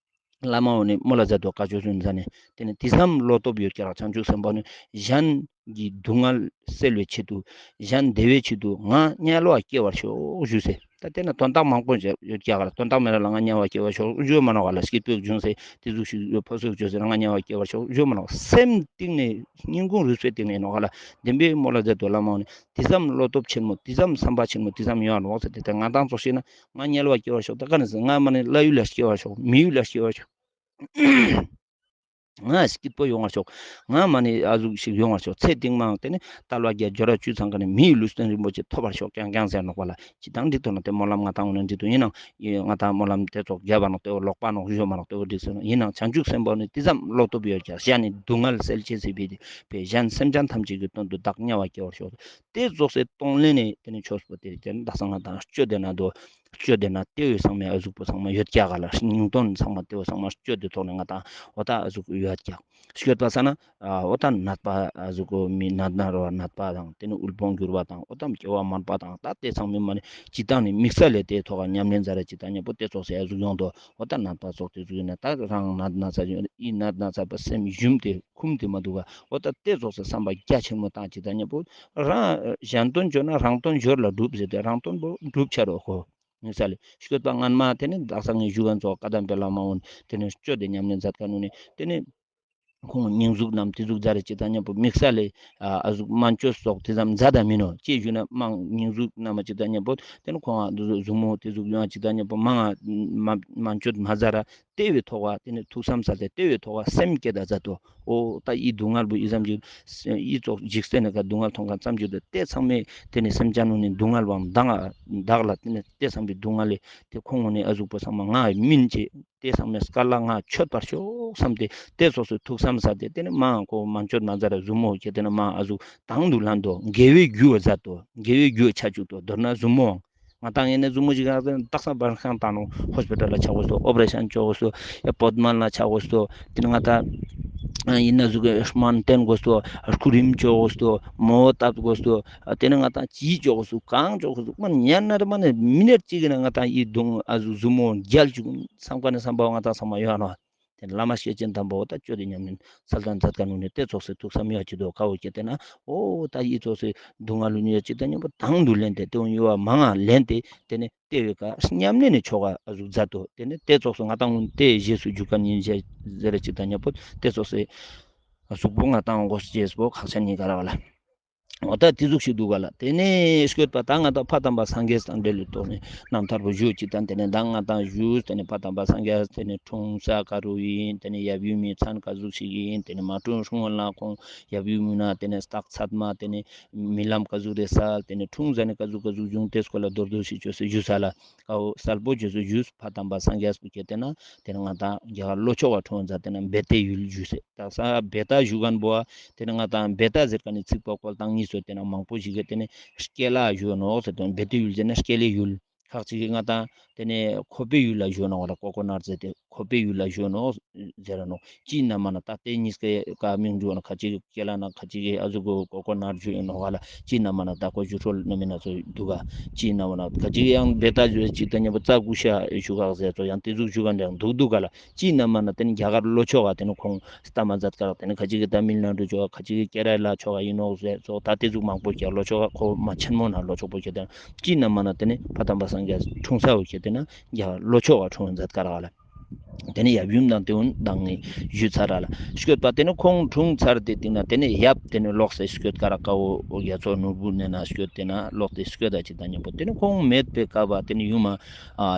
བླ་མ་འོ་ནི་མོལ་ལ་མཛད་དོ་བཀའ་ཆོས་སུ་མཛད་ནས་དེ་ནི་དེ་ཙམ་བློ་སྟོབས་ཡོད་ཀྱག་བྱང་ཆུབ་སེམས་དཔའ་ནི་གཞན་གྱི་སྡུག་བསྔལ་སེལ་བའི་ཆེད་དུ་གཞན་བདེ་བའི་ཆེད་དུ་ང་དམྱལ་བ་སྐྱེ་བར་ཤོག་ཞུས་ཟེར། ད་དེ་ན་དོན་དག་མང་པོ་ཡོད་ཀྱག་ལ་དོན་དག་མེད་ལ་ང་དམྱལ་བ་སྐྱེ་བ་ཤོག་ཞུ་མ་ནོག་ལ་སྐྱིད་པོ་བྱུང་སེ་དེ་ཟུག་ཞིག་ཕོ་སོག་བྱོས་སེ་ང་དམྱལ་བ་སྐྱེ་བ་ཤོག་ཞུ་མ་ནོག་སེམས་གཏིང་ནས་སྙིང་ཁུང་རུས་པའི་གཏིང་ནས་ནོག་ལ་བདེན་པའི་མོལ་ལ་མཛད་དོ་བླ་མ་འོ་ནི་དེ་ཙམ་བློ་སྟོབས་ཆེན་མོ་དེ་ཙམ་བསམ་པ་ཆེན་མོ་དེ་ཙམ་ཡོད་ནོག་ཟེར་ཏེ་ད་ང་ཏང་ཙོགས་ཤིག་ན་ང་དམྱལ་བ་སྐྱེ་བ་ཤོག་ད་ག་ནས་ང་མ་ནི་ལྷ་ཡུལ་ལ་སྐྱེ་བ་ཤོག་མི་ཡུལ་ལ་སྐྱེ་བ་ཤོག་ང་སྐྱིད་པོ་ཡོང་བར་ཤོག། ང་མ་ནི་ཨ་ཟུག་ཞིག་ཡོང་བར་ཤོག། ཚེ་རྟིང་མ་དེ་ནི་དལ་བ་བརྒྱད་འབྱོར་བ་བཅུ་ཚང་ཀ་ནི་མིའི་ལུས་རྟེན་རིན་པོ་ཆེ་ཐོབ་པར་ཤོག་ཀྱང་ཀྱང་ཟེར་ནོག་པ་ལ། ཅི་དང་འདི་ཐོག་ན་དེ་སྨོན་ལམ་ང་དང་འོ་ན་འདི་ཐོག་ཡིན་ནང་ང་དང་སྨོན་ལམ་དེ་ཚོགས་རྒྱབ་པ་ནོག་དེ་བོ་ལོག་པ་ནོག་ཞུ་མ་ནོག་དེ་བོ་འགྲིག་ཟེར་ནོག། ཡིན་ནང་བྱང་ཆུབ་སེམས་དཔའ་ནི་དེ་ཙམ་བློ་སྟོབས་ཡོད་ཀྱང་གཞན་ནི་སྡུག་བསྔལ་སེལ་ཅེས་ཟེར་བའི་དེ་པའི་གཞན་སེམས་ཅན་ཐམས་ཅད་ཀྱི་དོན་དུ་བདག་དམྱལ་བ་སྐྱེ་བར་ཤོག། དེ་ཙོགས་སེ་གཏོང་ལེན་ནི་དེ་ནི་ཆོས་པོ་དེ་དེ་ནི་དག་ས་ང་དང་སྤྱོད་དེ་ན་དོ། སྤྱོད་དེ་ན་དེ་བོའི་ཚང་མའི་ཨ་ཟུག་པོ་ཚང་མ་ཡོད་ཀྱག་ག་ལ། སྙིང་དོན་ཚང་མ་དེ་བོ་ཚང་མ་སྤྱོད་དེ་ཐོག་ནས་ང་དང་འོ་ད་ཨ་ཟུག་ཡོད་ཀྱག། སྤྱོད་པ་ས་ན་ཨ་འོ་ད་ནད་པ་ཨ་ཟུག་གོ་མི་ནད་ན་རོ་ནད་པ་དང་དེ་ནི་དབུལ་ཕོངས་འགྱུར་བ་དང་འོ་ད་སྐྱེ་བ་དམན་པ་དང་ད་དེ་ཚང་མའི་མ་ནི་ཅི་དང་ནི་དམིགས་བསལ་ལས་དེ་ཐོག་ག་ཉམས་ལེན་མཛད་ར་ཅི་དང་མཉམ་པོ་དེ་ཙོགས་སེ་ཨ་ཟུག་ཡོང་དོ། འོ་ད་ནད་པ་ཙོགས་དེ་ཟུག་ཡིན་ན་ད་རང་ནད་ན་ཚ་ཡིན་ཨི་ནད་ན་ཚ་པ་སེམས་ཞུམ་དེ་ཁུམ་དེ་མ་འདུག་ག། འོ་ད་དེ་ཙོགས་སེ་བསམ་པ་རྒྱ་ཆེན་མོ་བཏང་ཅི་དང་མཉམ་པོ་རང་གཞན་དོན་འབྱོར་ན་རང་དོན་འབྱོར་ལ་འགྲུབ་ཟེར་ཏེ་རང་དོན་པོ་འགྲུབ་ཆ་རོགས་གོ། དམིགས་བསལ་ལས་སྤྱོད་པ་སྔན་མ་དེ་ནི་དག་ས་ངས་ཞུ་གན་ཚོགས་བཀའ་གདམས་པའི་བླ་མ་འོན་དེ་ནི་སྤྱོད་དེ་ཉམས་ལེན་མཛད་མཁན་འོན་ནི་དེ་ནི་ཁོང་སྙིང་ཟུག་རྣམས་དེ་ཟུག་མཛད་རེ་ཅི་དང་མཉམ་པོ་དམིགས་བསལ་ལས་ཨ་ཟུག་སྨན་བཅོས་སོགས་དེ་ཙམ་མཛད་ད་མིན་ནོ། ཅེས་ཞུ་ན་དམངས་སྙིང་ཟུག་རྣམས་ཅི་དང་མཉམ་པོ་དེ་ནི་ཁོང་ཨ་འདི་ཟུག་ཟུར་མོ་དེ་ཟུག་ཡོང་ཅི་དང་མཉམ་པོ་མང་ང་སྨན་བཅོས་མ་མཛད་ར་དེ་བའི་ཐོག་ག་དེ་ནི་ཐུགས་བསམ་ས་དེ་དེ་བའི་ཐོག་ག་སེམས་བསྐྱེད་ད་མཛད་དོ། འོ་ད་ཨི་སྡུག་བསྔལ་བོ་ཨི་ཙམ་ཅིག་ཨི་ཙོགས་འཇིག་རྟེན་ནི་ཀ་སྡུག་བསྔལ་མཐོང་མཁན་ཙམ་ཅིག་དེ་དེ་ཚང་མས་དེ་ནི་སེམས་ཅན་ནི་སྡུག་བསྔལ་བའང་མདང་ང་བདག་ལ་དེ་ནི་དེ་ཚང་མའི་སྡུག་བསྔལ་ལས་དེ་ཁོང་ངོ་ནི་ཨ་ཟུག་པོ་ཚང་མ་ང་མིན་ཅེས་དེ་ཚང་མའི་སྐལ་ལ་ང་མཆོད་པར་ཤོག་བསམ་སྟེ་དེ་ཙོགས་སུ་ཐུགས་བསམ་ས་དེ་དེ་ནི་མ་ཁོ་སྨན་བཅོས་མ་མཛད་ར་ཟུར་མོ་ཁྱེད་དེ་ནི་མ་ཨ་ཟུག་དང་དུ་ལེན་དོ། དགེ་བའི་རྒྱུ་བོ་མཛད་དོ། དགེ་བའི་རྒྱུ་བོ་ཆ་བཅུག་དོ། མདོར་ན་ཟུར་མོ་ང་དང་ཡིན་ན་ཟུར་མོ་ཞིག་ག་དག་ས་བར་ཁང་བཏང་ནོ། ཧོས་པི་ཏལ་ལ་ཆ་དགོས་སོ། ཨོ་པ་རེ་ཤན་བཅོ་དགོས་སོ། ཡ་བོད་སྨན་ལ་ཆ་དགོས་སོ། དེ་ནི་ང་དང་ཡིན་ན་ཟུག་གི་སྨན་བསྟེན་དགོས་སོ། སྐུ་རིམ་བཅོ་དགོས་སོ། མོ་བཏབ་དགོས་སོ། དེ་ནི་ང་དང་ཅི་བཅོ་དགོས་སོ། གང་བཅོ་དགོས་སོ། མ་ཉན་ན་རེ་མ་ནི་མི་ནེར་གཅིག་གི་ན་ང་དང་ཡི་དུང་ཨ་ཟུག་ཟུར་མོ་རྒྱལ་བཅུག་བསམ་ཁ་ནི་བསམ་པ་ང་དང་ཚང་མ་ཡོད་ནོ། དེ་ནི་བླ་མ་སྐྱེས་ཆེན་དམ་པོ་ད་སྤྱོད་དེ་ཉམས་ལེན་ཚུལ་དང་མཛད་མཁན་ནི་དེ་ཙོགས་སེ་ཐུགས་བསམ་ཡོད་ཅི་དོ་ཀ་བོ་ཁྱེད་དེ་ན། འོ་ད་ཡི་ཙོགས་སེ་སྡུག་བསྔལ་ལུ་ཉེ་ཅི་ད་མཉམ་པོ་དང་དུ་ལེན་ཏེ་དེ་འོ་ཡོ་བ་མང་ང་ལེན་ཏེ་དེ་ནི་དེ་བའི་ཀ་ཉམས་ལེན་ནི་ཆོ་ག་ཨ་ཟུག་མཛད་དོ། དེ་ནི་དེ་ཙོགས་སེ་ང་དང་དེ་རྗེས་སུ་འཇུག་མཁན་ཡིན་ཟེར་རེ་ཅི་ད་མཉམ་པོ་དེ་ཙོགས་སེ་གཟུགས་པོ་ང་དང་གོ་རྗེས་པོ་ཁག་ཆེན་ཡིན་ག་ར་བ་ལ། འོ་ད་དེ་ཟུག་ཞིག་འདུག་ག་ལ། དེ་ནས་སྐྱོད་པ་ད་ང་དང་ཕ་དམ་པ་སངས་རྒྱས་དང་འབྲེལ་ལུ་ཐོག་ནས་རྣམ་ཐར་པོ་ཞུ་ཅིག་དང་དེ་ནས་མདང་ང་དང་ཞུས་དེ་ནས་ཕ་དམ་པ་སངས་རྒྱས་དེ་ནས་འཁྲུངས་ས་ག་རུ་ཡིན། དེ་ནས་ཡབ་ཡུམ་མི་མཚན་ག་ཟུག་ཞིག་ཡིན། དེ་ནས་མ་འཁྲུངས་སྔོན་ལ་ཁོང་ཡབ་ཡུམ་ཡིན་ན་དེ་ནས་སྟག་ཚད་མ་དེ་ནས་རྨི་ལམ་ག་ཟུག་རེ་སལ། དེ་ནས་འཁྲུངས་ཟ་ནས་ག་ཟུག་ག་ཟུག་བྱུང་དེ་སྐོར་ལ་མདོར་བསྡུས་ཤིག་བཅོས་སེ་ཞུས་ས་ལ། ཀའོ་གསལ་པོ་བཅོས་སེ་ཞུས། ཕ་དམ་པ་སངས་རྒྱས་པོ་ཁྱེད་དེ་ན་དེ་ནས་ང་དང་རྒྱ་གར་ལྷོ་ཕྱོགས་ཀ་འཁྲུངས་མཛད་དེ་ན་བེ་ཏའི་ཡུལ་ཞུས་སེ། དག་ས་བེ་ཏ་ཞུ་མཁན་པོ་དེ་ནས་ང་དང་བེ་ཏ་ཟེར་མཁན་ནི་ཚིག་པོ་བཀོལ་སྟངས་གཉིས་སོ་དེ་ནས་མང་པོ་ཞིག་གིས་དེ་ནས་སྐྱེ་ལ་ཞུ་ནོག་ཟེར་དོན། བེ་ཏའི་ཡུལ་ཟེར་ན་སྐྱེ་ལའི་ཡུལ། ཁག་ཅིག་གིས་ང་དང་དེ་ནས་ཁོ་པའི་ཡུལ་ལ་ཞུ་ནོག་ལ། ཀོ་ཀོ་ནཊ་ཟེར་ཏེ་ཁོ་པའི་ཡུལ་ལ་ཞུ་ནོག་ཟེར་ར་ནོག། ཅི་ན་མ་ན་ད་དེ་གཉིས་ཀའི་ཀ་མིང་ཞུ་ན་ཁ་ཅིག་གིས་སྐྱེ་ལ་ན་ཁ་ཅིག་གིས་ཨ་ཟུག་གོ་ཀོ་ཀོ་ནཊ་ཞུ་ནོག་ལ། ཅི་ན་མ་ན་ད་ཀོ་ཞུ་ཁྲོལ་ན་མི་ན་ཚོ་འདུག་ག། ཅི་ན་མ་ན་ཁ་ཅིག་གིས་ཡང་བེ་ཏ་ཞུ་ཅིག་ད་མཉམ་པོ་རྩ་ཀུ་ཤ་ཞུ་ག་ཟེར་ཚོ་ཡང་དེ་ཟུག་ཞུ་ག་འདྲ་འདུག་འདུག་ག་ལ། ཅི་ན་མ་ན་དེ་ནི་རྒྱ་གར་ལྷོ་ཕྱོགས་ཀ་དེ་ནི་ཁོང་སྟ་མ་མཛད་ཀ་དེ་ནི་ཁ་ཅིག་གིས་ཏ་མིལ་ན་ཌུ་ཕྱོགས་ཁ་ཅིག་གིས་ཀེ་ར་ལ་ཕྱོགས་ཡིན་ནོག་ཟེར་ཚོ། ད་དེ་ཟུག་མང་པོ་ཞིག་ལྷོ་ཕྱོགས་ཀ་ཁོ་མ་ཆེན་མོ་ན་ལྷོ་ཕྱོགས་པོ་ཁྱེད་དེ་ན་ཅི་ན་མ་ན་དེ་ནི་ཕ་དམ་པ་སངས་རྒྱས་འཁྲུངས་ས་བོ་ཁྱེད་དེ་ན་རྒྱ་གར་ལྷོ་ཕྱོགས་ཀ་འཁྲུངས་མཛད་ཀ་ར་ལ། དེ་ནི་ཡབ་ཡུམ་དང་དེ་འུན་དང་ངས་ཞུས་ཚར་ར་ལ། སྐྱོད་པ་དེ་ནི་ཁོང་འཁྲུངས་ཚར་ཏེ་དེ་ན་དེ་ནི་ཡབ་དེ་ནི་ལོག་སེ་སྐྱོད་ཀ་ར་ཀ་བོ་རྒྱ་མཚོ་ནོར་བུ་ནས་ན་སྐྱོད་དེ་ན་ལོག་སྟེ་སྐྱོད་ད་ཅིག་ད་མཉམ་པོ་དེ་ནི་ཁོང་མེད་པའི་སྐབས་དེ་ནི་ཡུམ་ཨ་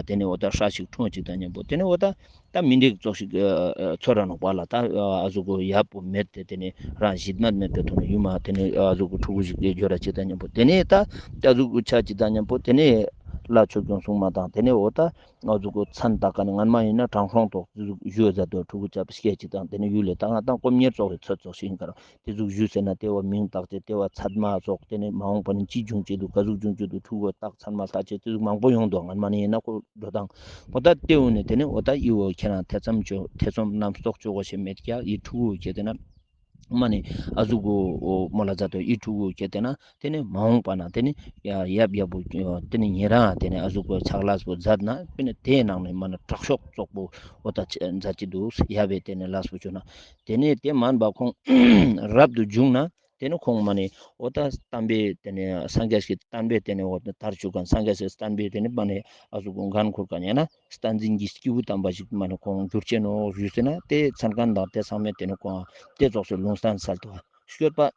དེ་ནི་འོ་ད་ཧྲ་ཞིག་འཁྲུངས་ཅིག་ད་མཉམ་པོ་དེ་ནི་འོ་ད་ད་མི་འགྲིག་ཙོགས་ཤིག་ཨ་ཨ་ཚོར་ར་ནོག་པ་ལ། ད་ཨ་ཟུག་གོ་ཡབ་པོ་མེད་དེ་དེ་ནི་རང་ཞིག་མ་མེད་པའི་ཐོག་ནས་ཡུམ་ཨ་དེ་ནི་ཨ་ཟུག་གོ་ཕྲུ་གུ་ཞིག་གི་འབྱོར་ར་ཅིག་དང་མཉམ་པོ་དེ་ནི་ད་ཨ་ཟུག་གོ་ཆ་ཅིག་དང་མཉམ་པོ་དེ་ནི་ལྷ་ཆོས་སྐྱོང་སྲུང་མ་དང་དེ་ནི་འོ་ད་ཨ་ཟུག་གོ་མཚན་བཏགས་ཀ་ནི་སྔན་མ་ཡིན་ན་དྲང་སྲོང་ཐོག་ཟུག་ཞུ་ཟ་དོ། ཕྲུ་གུ་ཆ་སྐྱེ་ཅིག་དང་དེ་ནི་ཡུལ་ལས་ད་ང་དང་སྐོམ་གཉེར་ཙོགས་རེ་ཚོད་ཙོགས་ཤིག་ཡིན་ཀ་ར། དེ་ཟུག་ཞུས་ཟེར་ན་དེ་བ་མིང་བཏགས་ཏེ་དེ་བ་ཚད་མ་སོགས་དེ་ནི་མ་འོངས་པ་ནི་ཅི་འབྱུང་ཅི་འདུག་ག་ཟུག་འབྱུང་ཅི་འདུག་ཕྲུ་གུ་བཏགས་ཚད་མ་ལྷ་ཆེ་དེ་ཟུག་མང་པོ་ཡོང་དོ། སྔན་མ་ནི་ཡིན་ན་ཁོ་འགྲོ་སྟངས་འོ་ད་དེ་འུ་ནི་དེ་ནི་འོ་ད་ཡི་འོ་ཁྱེད་རང་ཐེ་ཚོམ་ཅོ་ཐེ་ཚོམ་རྣམ་རྟོག་ཅོ་གོ་ཤེས་མེད་ཀྱག། ཡི་ཕྲུ་གུ་ཁྱེད་དེ་ན་མ་ནི་ཨ་ཟུག་གོ་མོ་ལ་ཛ་དོ་ཡི་ཕྲུ་གུ་ཁྱེད་དེ་ན་དེ་ནི་མ་འོངས་པ་ན་དེ་ནི་ཡ་ཡབ་ཡབ་བུ་དེ་ནི་ཉེ་རང་དེ་ནི་ཨ་ཟུག་གོ་ཆག་ལས་པོ་ཛད་ན་དེ་ནི་དེའི་ནང་ནས་མ་ནི་དྲག་ཤོས་ཙོགས་པོ་འོ་ད་ཛད་ཅི་འདུག་ཡབ་བེ་དེ་ནི་ལས་པོ་ཅོ་ན། དེ་ནས་དེ་མན་པ་ཁོང་རབ་ཏུ་བྱུང་ན་དེ་ནས་ཁོང་མ་ནི་འོ་ད་བསྟན་པའི་དེ་ནས་སངས་རྒྱས་ཀྱི་བསྟན་པའི་དེ་ནས་འོ་ད་དར་བཅུག་ག་སངས་རྒྱས་ཀྱི་བསྟན་པའི་དེ་ནས་མ་ནི་ཨ་ཟུག་གོ་འགན་ཁུར་ག་ཉན་ན་བསྟན་འཛིན་གྱི་སྐྱེས་བུ་དམ་པ་ཞིག་མ་ནི་ཁོང་འགྱུར་ཅེས་ནོ་ཞུས་ཟེར་ན་དེ་མཚན་མཁན་དང་དེ་ཚང་མས་དེ་ནས་ཁོང་དེ་ཙོགས་སུ་ལུང་བསྟན་སལ་ཏོ་སྐྱོད་པ།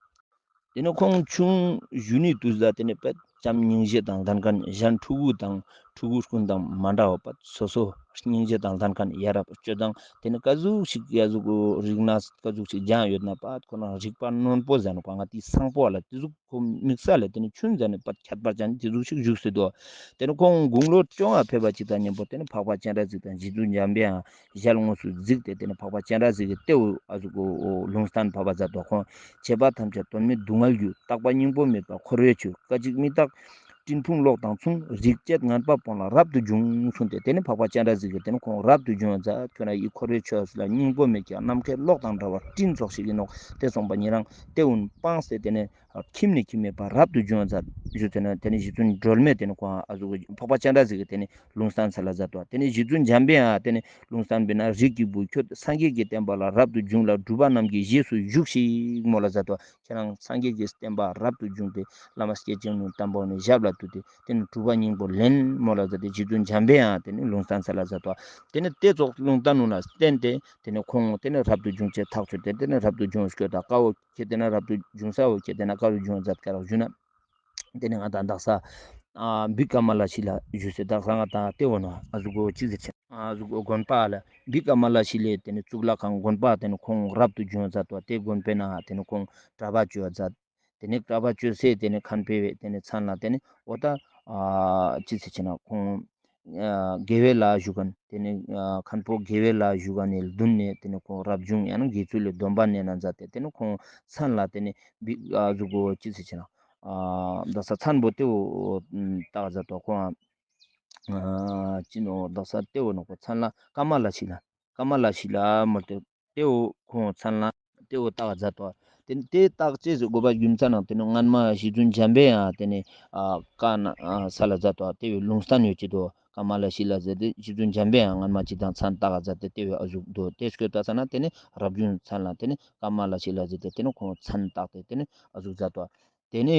དེ་ནས་ཁོང་ཆུང་གཞོན་ནུའི་དུས་ལ་དེ་ནས་དཔེ་བྱམས་སྙིང་རྗེ་དང་ལྡན་མཁན་གཞན་ཕྲུ་གུ་དང་ ཕྲུ་གུ་ཀུན་དང་མ་འདྲ་བ་པ་སོ་སོ་སྙིང་རྗེ་དང་ལྡན་མཁན་ཡ་རབས་སྤྱོད་དང་དེ་ནི་ཀ་ཟུག་ཞིག་ཡ་ཟུག་རིག་གནས་ཀ་ཟུག་ཞིག་སྦྱང་ཡོད་ན་པ་ཁོ་རང་རིག་པ་རྣོན་པོ་ཟེར་ནོག་པ། ང་ཏི་སང་པོ་ལ་དེ་ཟུག་ཁོ་དམིགས་བསལ་ལ་དེ་ནི་ཆུན་ཟེར་ནི་པ་ཁྱད་པར་ཅན་དེ་ཟུག་ཞིག་བཞུགས་སྲིད་དོ། དེ་ནི་ཁོང་དགུང་ལོ་བཅོ་ལྔ་ཕེབས་པ་ཅིག་དང་མཉམ་པོ་དེ་ནི་འཕགས་པ་སྤྱན་རས་གཟིགས་དང་རྗེ་བཙུན་འཇམ་པའི་དབྱངས་ཞལ་དངོས་སུ་གཟིགས་ཏེ་དེ་ནི་འཕགས་པ་སྤྱན་རས་གཟིགས་ཀྱི་ཏེའུ་ཨ་ཟུག་གོ་ལུང་བསྟན་ཕབ་པ་མཛད་དོ། ཁོང་བྱེད་པ་ཐམས་ཅད་དོན་མེད་སྡུག་བསྔལ་རྒྱུ། རྟག་པ་སྙིང་པོ་མེད་པ་འཁོར་བའི་ཆོས། སྐད་ཅིག་མི་རྟག་སྤྲིན་ཕུང་གློག་དང་མཚུངས། རིག་བཅད་ངན་པ་སྤོངས་ལ་རབ་ཏུ་བྱུང་གསུངས་ཏེ་དེ་ནི་འཕགས་པ་སྤྱན་རས་གཟིགས་ཀྱི་དེ་ནི་ཁོང་རབ་ཏུ་བྱུང་བ་མཛད། ཁྱོད་རང་ཡི་འཁོར་བའི་ཆོས་ལ་སྙིང་པོ་མེད་ཀྱང་ནམ་མཁའི་གློག་དང་འདྲ་བ་སྤྲིན་ཚོགས་ཤིག་ཡིན་ནོག། དེ་སོང་པ་ཉིད་རང་ཏེའུ་སྤངས་ཏེ་དེ་ནི་ཁྱིམ་ནས་ཁྱིམ་མེད་པར་རབ་ཏུ་བྱུང་བ་མཛད་ཞུ་ཟེར་ན་དེ་ནི་རྗེ་བཙུན་སྒྲོལ་མས་དེ་ནི་ཁོང་ཨ་ཟུག་འཕགས་པ་སྤྱན་རས་གཟིགས་ཀྱི་དེ་ནི་ལུང་བསྟན་ས་ལ་མཛད་དོ། དེ་ནི་རྗེ་བཙུན་འཇམ་པའི་དབྱངས་དེ་ནི་ལུང་བསྟན་པས་ན་རིགས་ཀྱི་བུ་ཁྱོད་སངས་རྒྱས་ཀྱི་བསྟན་པ་ལ་རབ་ཏུ་བྱུང་ལ་སྒྲུབ་པ་རྣམས་ཀྱི་རྗེས་སུ་ཞུགས་ཤིག་མོལ་ལ་མཛད་དོ། ཁྱེད་རང་སངས་རྒྱས་ཀྱི་བསྟན་པ་རབ་ཏུ་བྱུང་སྟེ་བླ་མ་སྐྱེས་ཆེན་ནི་དམ་པ་ནི་ཞབས་ལ་བཏུད་དེ་དེ་ནི་སྒྲུབ་པ་སྙིང་པོ་ལེན་མོལ་ལ་མཛད་དེ་རྗེ་བཙུན་འཇམ་པའི་དབྱངས་དེ་ནི་ལུང་བསྟན་ས་ལ་མཛད་དོ། དེ་ནི་དེ་ཙོགས་ལུང་བསྟན་ནུ་ན་བརྟེན་ཏེ་དེ་ནི་ཁོང་དེ་ནི་རབ་ཏུ་བྱུང་ཅེས་ཐག་ཆོད་དེ་དེ་ནི་རབ་ཏུ་བྱུང་སྐྱོད་དང་ཀ་བོ་ཁྱེད་དེ་ན་རབ་ཏུ་བྱུང་ས་བོ་ཁྱེད་དེ་ན་ཀ་རུ་བྱུང་མཛད་ཀ་རག་ཞུ་ན། དེ་ནི་ང་དང་དག་ས་ཨ་བི་ཀ་མ་ལ་ཤཱི་ལ་ཞུ་སེ་དག་ས་ང་དང་ཏེ་བོ་ནོ་ཨ་ཟུག་གོ་ཅི་ཟེར་ཆེ་ཨ་ཟུག་གོ་དགོན་པ་ལ་བི་ཀ་མ་ལ་ཤཱི་ལའི་དེ་ནི་གཙུག་ལག་ཁང་དགོན་པ་དེ་ནི་ཁོང་རབ་ཏུ་བྱུང་མཛད་དོ། དེ་དགོན་པའི་ནང་དེ་ནི་ཁོང་གྲྭ་པ་བཅོ་མཛད། དེ་ནི་གྲྭ་པ་བཅོ་སེ་དེ་ནི་མཁན་པོའི་དེ་ནི་མཚན་ལ་དེ་ནི་འོ་ད་ཨ་ཅི་ཟེར་ཆེ་ན་ཁོང་ཨ་དགེ་བའི་ལྷ་བཞུགས་མཁན་དེ་ནི་ཨ་མཁན་པོ་དགེ་བའི་ལྷ་བཞུགས་མཁན་ནི་མདུན་ནས་དེ་ནི་ཁོང་རབ་བྱུང་ཡང་ན་དགེ་ཚུལ་ལས་སྡོམ་པ་ནས་ན་མཛད་དེ་དེ་ནི་ཁོང་མཚན་ལ་དེ་ནི་བི་ཨ་ཟུག་གོ་ཅི་ཟེར་ཆེ་ན་ཨ་དག་ས་མཚན་པོ་ཏེ་བོ་བཏགས་མཛད་དོ། ཁོང་ཨ་ཅི་ནོ་དག་ས་ཏེ་བོ་ནོ་ཁོ་མཚན་ལ་ཀ་མ་ལ་ཤཱི་ལ་ཀ་མ་ལ་ཤཱི་ལ་མོལ་ཏེ་ཏེ་བོ་ཁོང་མཚན་ལ་ཏེ་བོ་བཏགས་མཛད་དོ། དེ་ནི་དེ་བཏགས་ཅེས་སི་དགོས་པ་རྒྱུ་མཚན་ནང་དེ་ནི་སྔན་མ་རྗེ་བཙུན་འཇམ་པའི་དབྱངས་དེ་ནི་ཨ་བཀའ་ན་ཨ་ས་ལ་མཛད་དོ། ཏེ་བོའི་ལུང་བསྟན་ཡོད་ཅི་དོ། ཀ་མ་ལ་ཤཱི་ལ་ཟེར་ཏེ་རྗེ་བཙུན་འཇམ་པའི་དབྱངས་སྔན་མ་ཅི་དང་མཚན་བཏགས་མཛད་དེ་ཏེ་བོའི་ཨ་ཟུག་དོ། དེ་སྐྱོད་ད་ས་ན་དེ་ནི་རབ་བྱུང་མཚན་ལ་དེ་ནི་ཀ་མ་ལ་ཤཱི་ལ་ཟེར་ཏེ་དེ་ནི་ཁོང་མཚན་བཏགས་ཏེ་དེ་ནི་ཨ་ཟུག་མཛད་དོ། དེ་ནི་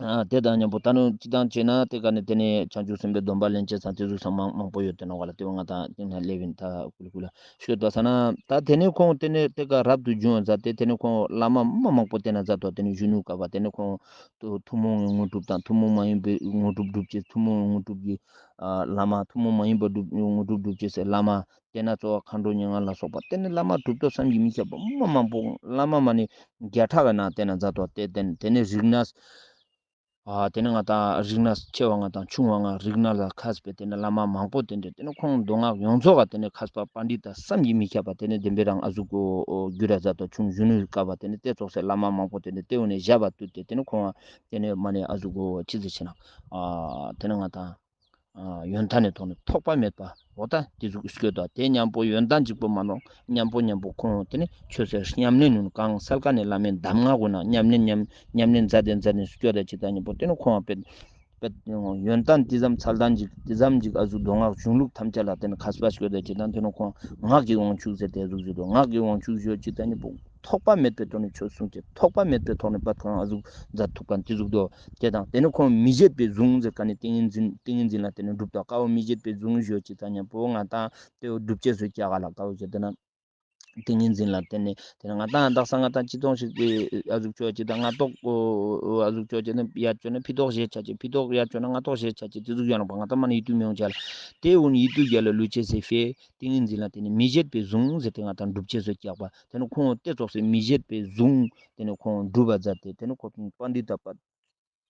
ཨ་དེ་དང་མཉམ་པོ་ད་ནི་ཅི་དང་བྱས་ན་དེ་ག་ནི་དེ་ནི་བྱང་ཆུབ་སེམས་དཔའི་སྡོམ་པ་ལེན་ཅེས་སང་དེ་ཟུག་སང་མང་མང་པོ་ཡོད་དེ་ནོ་ག་ལ་དེ་བོ་ང་དང་དེ་ན་ལེ་བིན་ད་ཀུ་ལི་ཀུ་ལ་ཤོད་ད་ས་ན་ད་དེ་ནི་ཁོང་དེ་ནི་དེ་ག་རབ་ཏུ་བྱུང་བ་མཛད་དེ་དེ་ནི་ཁོང་བླ་མ་མ་མང་པོ་དེ་ན་མཛད་དོ། དེ་ནི་གཞོན་ནུའི་སྐབས་པ་དེ་ནི་ཁོང་ཐུན་མོང་བའི་དངོས་གྲུབ་དང་ཐུན་མོང་མ་ཡིན་པའི་དངོས་གྲུབ་སྒྲུབ་ཅེས་ཐུན་མོང་བའི་དངོས་གྲུབ་ཀྱི་ཨ་བླ་མ་ཐུན་མོང་མ་ཡིན་པ་སྒྲུབ་དངོས་གྲུབ་སྒྲུབ་ཅེས་སི་བླ་མ། དེ་ན་གཙོ་བོ་མཁའ་འགྲོ་མྱ་ངན་ལ་སོགས་པ་དེ་ནི་བླ་མ་གྲུབ་ཐོབ་བསམ་གྱིས་མི་ཁྱབ་པ་མ་མང་པོ་བླ་མ་མ་ནི་བརྒྱ་ཕྲག་གི་ནང་དེ་ན་མཛད་དོ། དེ་དེ་དེ་ནི་རིག་གནས་ཨ་དེ་ནི་ང་དང་རིག་གནས་ཆེ་བ་ང་དང་ཆུང་བ་ང་རིག་གནས་ལ་མཁས་པའི་དེ་ནི་བླ་མ་མང་པོ་དེ་འདྲ་དེ་ནི་ཁོང་མདོ་སྔགས་ཡོངས་རྫོགས་ཀ་དེ་ནི་མཁས་པ་པཎྜི་ཏ་བསམ་གྱིས་མི་ཁྱབ་པ་དེ་ནི་བདེན་པའི་རང་ཨ་ཟུག་གོ་གྱུར་ར་མཛད་དོ། ཆུང་གཞོན་ནུའི་སྐབས་པ་དེ་ནི་དེ་ཙོགས་སེ་བླ་མ་མང་པོ་དེ་ནི་དེ་བོ་ནི་ཞབས་པ་བཏུད་དེ་དེ་ནི་ཁོང་དེ་ནི་མ་ནི་ཨ་ཟུག་གོ་ཅི་ཟེར་ཆེ་ན་ཨ་དེ་ནི་ང་དང་ཨ་ཡོན་ཏན་ནི་ཐོག་ནས་ཐོགས་པ་མེད་པ་འོ་ད་དེ་ཟུག་སྐྱོད་དོ། དེ་མཉམ་པོ་ཡོན་ཏན་གཅིག་པོ་མ་ནོག། མཉམ་པོ་མཉམ་པོ་ཁོང་དེ་ནི་ཆོས་སེ་ཉམས་ལེན་ནུན་གང་སལ་ཀ་ནི་བླ་མའི་གདམས་ངག་གུན་ན་ཉམས་ལེན་ཉམས་ཉམས་ལེན་མཛད་དེ་མཛད་དེ་སྐྱོད་དེ་ཅི་ད་མཉམ་པོ་དེ་ནི་ཁོང་པེ་པེ་ཡོན་ཏན་དེ་ཙམ་ཚད་ལྡན་ཅིག་དེ་ཙམ་ཅིག་ཨ་ཟུག་མདོ་སྔགས་གཞུང་ལུགས་ཐམས་ཅད་ལ་དེ་ནི་མཁས་པ་སྐྱོད་དེ་ཅི་ད་དེ་ནི་ཁོང་ངག་གི་དབང་ཕྱུག་ཟེར་དེ་ཟུག་ཟེར་དོ། ངག་གི་དབང་ཕྱུག་ཟེར་ཅི་ད་མཉམ་པོ་ཐོགས་པ་མེད་པའི་ཐོག་ནས་ཆོས་གསུངས་ཏེ་ཐོགས་པ་མེད་པའི་ཐོག་ནས་པད་ཁོང་ཨ་ཟུག་མཛད་ཐུབ་མཁན་དེ་ཟུག་དོ། དེ་དང་དེ་ནི་ཁོང་མི་བརྗེད་པའི་གཟུངས་ཟེར་ཀ་ནི་ཏིང་ངེ་འཛིན་ཏིང་ངེ་འཛིན་ལ་དེ་ནི་སྒྲུབ་དང་ཀ་བོ་མི་བརྗེད་པའི་གཟུངས་ཞུ་ཅི་ད་མཉམ་པོ་ང་དང་དེ་བོ་སྒྲུབ་ཅེས་སུ་སྐྱག་ག་ལ་ཀ་བོ་ཞུ་དེ་ན་ཏིང་ངེ་འཛིན་ལ་བརྟེན་ནས་དེ་ནི་ང་དང་དག་ས་ང་དང་ཅི་ཏོང་ཞིག་ཨ་ཟུག་ཅོ་ཅི་ད་ང་ཏོག་ཨ་ཟུག་ཅོ་ཅི་ན་ཡ་ཅོ་ན་ཕི་ཏོག་ཞེས་ཆ་ཅི་ཕི་ཏོག་ཡ་ཅོ་ན་ང་ཏོག་ཞེས་ཆ་ཅི་དེ་ཟུག་ཡོད་ན་པ་ང་དང་མ་ནི་ཡིད་དུ་མི་འོང་ཅ་ལ་དེ་བོ་ནི་ཡིད་དུ་རྒྱལ་ལ་ལུས་ཅེས་སེ་ཕེ། ཏིང་ངེ་འཛིན་ལ་དེ་ནི་མི་བརྗེད་པའི་གཟུངས་ཟེར་ཏེ་ང་དང་སྒྲུབ་ཅེས་སུ་སྐྱག་པ། དེ་ནི་ཁོང་དེ་ཙོགས་སེ་མི་བརྗེད་པའི་གཟུངས་དེ་ནི་ཁོང་སྒྲུབ་པ་མཛད་དེ་དེ་ནི་ཁོ་པཎྜི་ཏ་པ་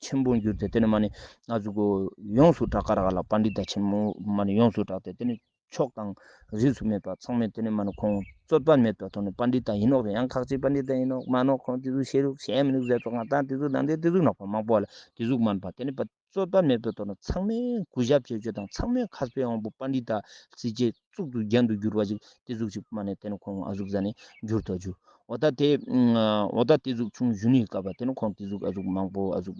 ཆེན་པོ་གྱུར་ཏེ་དེ་ནི་མ་ནི་ང་ཟུག་གོ་ཡོངས་སུ་གྲགས་ཀ་རག་ལ་པཎྜི་ཏ་ཆེན་མོ་མ་ནི་ཡོངས་སུ་གྲགས་ཏེ་དེ་ནི་ཕྱོགས་དང་རིས་སུ་མེད་པ་ཚང་མས་དེ་ནི་མ་ནི་ཁོང་རྩོད་པ་མེད་པ་ཐོག་ནས་པཎྜི་ཏ་ཡིན་ནོག་ཡང་ཁག་ཅིག་པཎྜི་ཏ་ཡིན་ནོག་མ་ནོག་ཁོང་དེ་ཟུག་ཤེས་རུག་ཤེས་མི་ནུག་ཟེར་ཙོག་ང་དང་དེ་ཟུག་དང་དེ་དེ་ཟུག་ནོག་པ་མང་པོ་ལ་དེ་ཟུག་མན་པ་དེ་ནི་པ། རྩོད་པ་མེད་པའི་ཐོག་ནས་ཚང་མས་གུས་ཞབས་བྱེད་རྒྱུ་དང་ཚང་མས་མཁས་པའི་དབང་པོ་པཎྜི་ཏ་སྲིད་རྒྱལ་གཙུག་ཏུ་རྒྱན་དུ་གྱུར་པ་ཞིག་དེ་ཟུག་ཞིག་མ་ནས་དེ་ནི་ཁོང་ཨ་ཟུག་ཟ་ནས་གྱུར་ཐོག་རྒྱུ། འོ་ད་དེ་འོ་ད་དེ་ཟུག་ཆུང་གཞོན་ནུའི་སྐབས་པ་དེ་ནི་ཁོང་དེ་ཟུག་ཨ་ཟུག་མང་པོ་ཨ་ཟུག་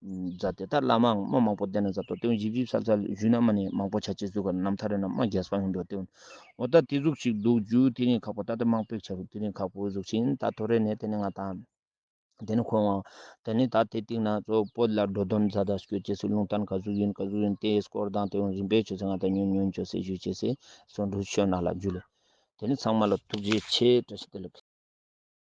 མཛད་དེ་ད་བླ་མའང་མ་མང་པོ་བསྟེན་ན་མཛད་དོ། དེ་ཞིབ་ཞིབ་གསལ་གསལ་ཞུས་ན་མ་ནི་མང་པོ་ཆ་ཅེས་ཟུག་ག་རྣམ་ཐར་རེ་ན་མ་རྒྱས་པ་ཡོང་འགྲོ་དེ་འོ་ད་དེ་ཟུག་ཞིག་འདུག་རྒྱུ། དེ་རིང་ཁག་པོ་ད་དེ་མང་པོ་ཆ་རུ་དེ་རིང་ཁག་པོ་ཟུག་ཞིག་ཡིན། ད་ཐོ་རེ་ནས་དེ་ནི་ང་དང་། དེ་ནི་ཁོང་དེ་ནི་ད་དེ་སྟེང་ན་གཙོ་བོ་བོད་ལ་འགྲོ་དོན་མཛད་ད་སྐྱོད་ཅེས་སི་ལུང་བསྟན་ག་ཟུག་ཡིན་ག་ཟུག་ཡིན་དེའི་སྐོར་དང་དེ་ཡང་རིམ་པས་ཆོས་སེ་ང་དང་ཉོན་ཉོན་ཆོས་སེ་ཞུ་ཅེས་སི་སོ་འདུ་ཤོད་ན་ལ་འཇུ་ལེ། དེ་ནི་ཚང་མ་ལ་ཐུགས་རྗེ་ཆེ་བཀྲ་ཤིས་བདེ་ལེགས།